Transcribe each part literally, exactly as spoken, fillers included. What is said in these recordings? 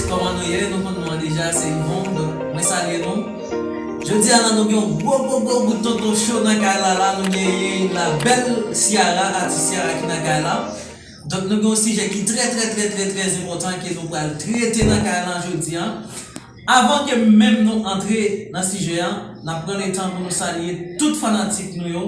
Kòman nou ye? Nou konn nou an deja, se Yvon. Donk, mwen salye nou. Jodi a la, nou gen yon gwo, gwo, gwo bout tonton cho nan kay la, la. Nou genyen la bèl Ciara, atis Ciara ki nan kay la. Donk, nou gen yon sijè ki trè, trè, trè, trè, trè enpòtan ke nou pral trete nan kay la jodi a. Avan ke menm nou antre nan sijè a, n ap pran letan pou nou salye tout fanatik nou yo.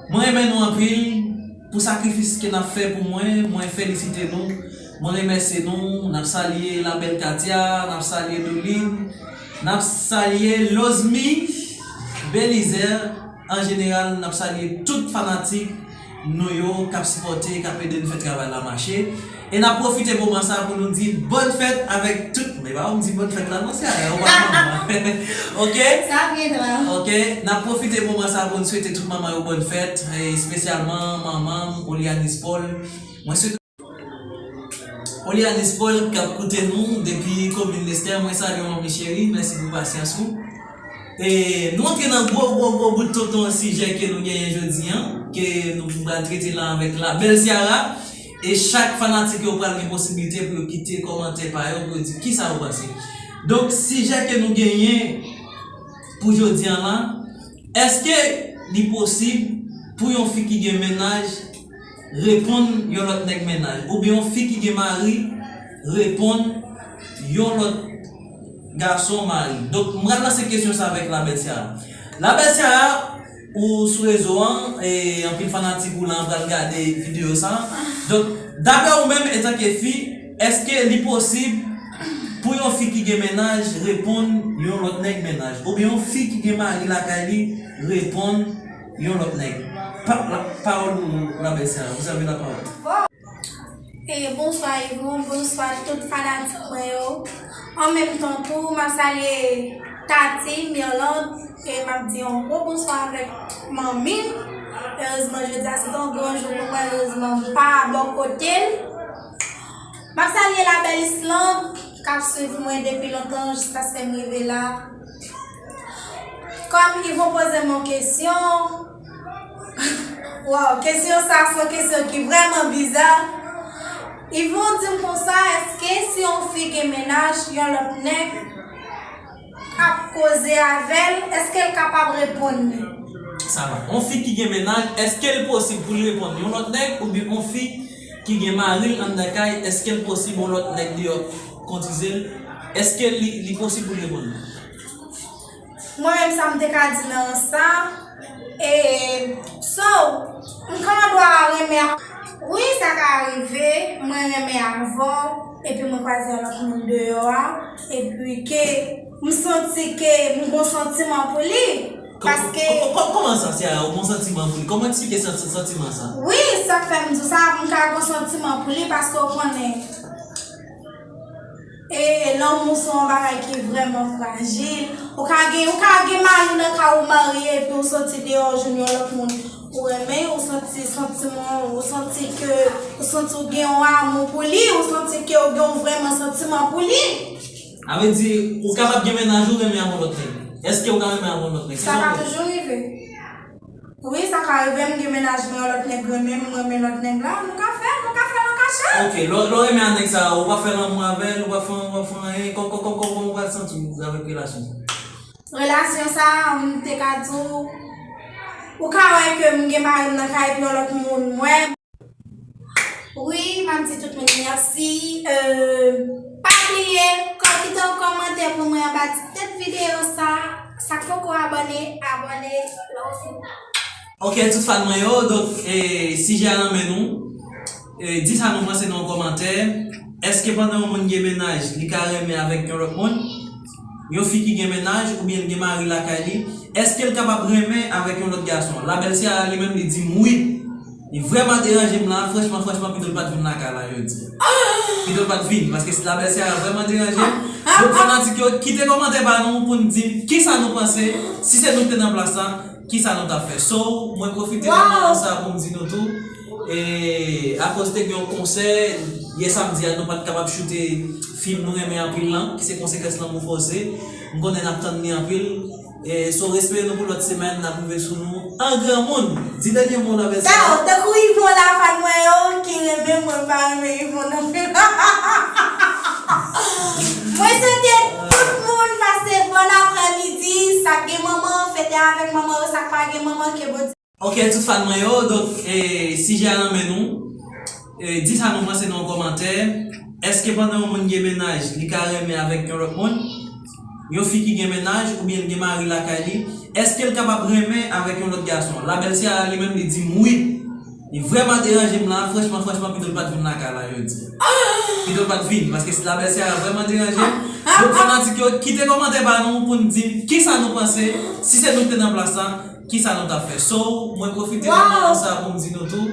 Mwen renmen nou anpil pou sakrifis ke n ap fè pou mwen. Mwen felisite nou. Mwen remèsye nou. N ap salye la bèl Katia, n ap salye Doline, n ap salye Lozmi, Belizaire. An jeneral, n ap salye tout fanatik nou yo k ap sipòte, k ap ede n fè travay la mache. E n ap pwofite moman sa pou nou di bòn fèt avèk tout, men pa ou m di bòn fèt la, non, se a, ou pa konn. Oke? Sa byen dwa. Oke, n ap pwofite moman sa pou n swete tout manman yo bòn fèt, e espesyalman manman m, Olianis Paul. Mwen swete Olianis Paul k ap koute nou depi komin Lestè, mwen salye w, manmi cheri, mèsi pou pasyans ou. E nou antre nan gwo, gwo, gwo bout tonton sijè ke nou genyen jodi a, ke nou pral trete la avèk la bèl Ciara. E chak fanatik yo pral gen posiblite pou yo kite kòmantè pa yo, pou yo di kisa yo panse. Donk, sijè ke nou genyen pou jodi a la, èske li posib pou yon fi ki gen mennaj reponn yon lòt nèg mennaj, oubyen yon fi ki gen mari reponn yon lòt gason mari? Donk, m pral lanse kesyon sa avèk la bèl Ciara. La bèl Ciara, ou sou rezo an, e anpil fanatik ou la pral gade videyo sa. Donk, daprè ou menm, antanke fi, èske li posib pou yon fi ki gen mennaj reponn yon lòt nèg mennaj? Oubyen yon fi ki gen mari lakay li reponn yon lòt nèg? Pa, la, pawòl ou, la bèl Ciara, vous avez la parole. E, bonswa Yvon, bonswa tout fanatik mwen yo. An menm tan tou, m ap salye Tati, Mirlande, e m ap di yon gwo bonswa avèk manmi l. Erezman, jodi a se te yon gran jou pou mwen, erezman, m pa bò kote l. M ap salye la bèl Islande, k ap swiv mwen depi lontan, jiskaske m rive la. Kòm Yvon poze m yon kesyon, Waw, kesyon sa se yon kesyon ki vrèman biza. Yvon di m konsa, èske si yon fi gen mennaj, yon lòt nèg ap koze avè l, èske l kapab reponn li? Sa va. Yon fi ki gen mennaj, èske l posib pou l reponn yon lòt nèg, oubyen yon fi ki gen mari l anndan kay, èske l posib yon lòt nèg deyò kontize l? Èske li, li posib pou l reponn li? Mwen menm sa m te ka di nan sa. E, so, m kòman dwa renmen a-, wi, sa ka rive, mwen renmen avè w, epi mwen kwaze yon lòt moun deyò a, epi ke m santi ke m gon santiman pou li, paske Kò-, kò-, kòman sa, Ciara, ou gon santiman pou li? Kòman eksplike santi-, santiman sa? Wi, sa k fè m di w sa, m ka gon santiman pou li, paske w konnen, E lanmou se yon bagay ki vrèman frajil. Ou ka gen, ou ka gen mari nan kay ou marye, epi ou soti deyò, ou jwenn yon lòt moun ou renmen, ou santi santiman, ou santi ke, ou santi ou gen yon amou pou li, ou santi ke ou gen yon vrèman santiman pou li. Sa vle di, ou kapab gen mennaj ou renmen avè yon lòt nèg. Èske ou ka renmen avè yon lòt nèg? Sa ka toujou rive. Wi, sa ka rive m gen mennaj mwen, yon lòt nèg renmen m, m renmen lòt nèg la, nou ka fè, nou ka fè l an kachèt. Ok, lè w, lè w renmen a nèg sa, ou pa fè lanmou avè l, ou pa fè, ou pa fè anyen, kò-, kò-, kò-, kò-, kòman ou pral santi w avèk relasyon sa? Relasyon sa, m te ka di w, ou ka wè ke m gen mari m nan kay epi yon lòt moun, m wè. Wi, m ap di tout moun mèsi. Euh, pa bliye, kite yon kòmantè pou mwen anba ti tèt videyo sa. Sa k poko abòne, abòne. Love you. Ok, tout fan mwen yo, donk, e, sijè a nan men nou. E, di sa nou panse nan yon kòmantè. Èske pandan yon moun gen mennaj, li ka renmen avèk yon lòt moun? Yon fi ki gen mennaj oubyen l gen mari lakay li, èske l kapab renmen avèk yon lòt gason? La bèl Ciara li menm li di m wi. Li vrèman deranje m la, franchman, franchman, pito l pa t vin lakay la jodi a. Pito l pa t vin, paske si la bèl Ciara vrèman deranje m. Donk, fanatik yo, kite kòmantè pa nou pou n di m kisa nou panse, si se nou ki te nan plas la, kisa nou t ap fè. So, mwen pwofite nan moman sa pou m di nou tou, e, akoz te gen yon konsè, yè samdi a, nou pa t kapab choute fim nou renmen anpil lan, ki se Konsekans Lanmou Fòse. M konnen n ap tann li anpil. E, so, respeye nou pou lòt semèn, n ap rive sou nou an granmoun. Di dènye mo la, bèl Ciara. Tankou Yvon la, fan mwen yo, ki renmen mwen, pa renmen Yvon nan fim. Avèk manman yo, sa k pa gen manman ke Bondye. Ok, tout fan mwen yo, donk e, sijè a nan men nou. E, di sa nou panse nan yon kòmantè. Èske pandan yon moun gen mennaj, li ka renmen avèk yon lòt moun? Yon fi ki gen mennaj oubyen l gen mari lakay li, èske l kapab renmen avèk yon lòt gason? Labèl Ciara li menm li di m wi. Li vrèman deranje m la, franchman, franchman, pito l pa t vin lakay la jodi. Pito l pa t vin, paske si Labèl Ciara vrèman deranje m. Donk fanatik yo, kite kòmantè ba nou pou n di m kisa nou panse, si se nou ki te nan plas la, kisa nou t ap fè. So, mwen pwofite nan moman sa pou m di nou tou,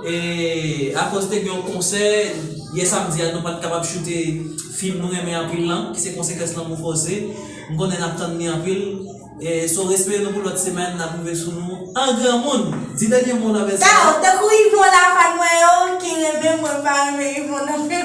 e, akoz te gen yon konsè, yè samdi a, nou pa t kapab choute fim nou renmen anpil lan, ki se Konsekans Lanmou Fòse. M konnen n ap tann li anpil. E, so, espere nou pou lòt semèn, n ap rive sou nou an granmoun. Di dènye mo la, bèl. Tankou Yvon la, fan mwen yo, ki renmen mwen, pa renmen Yvon nan fim.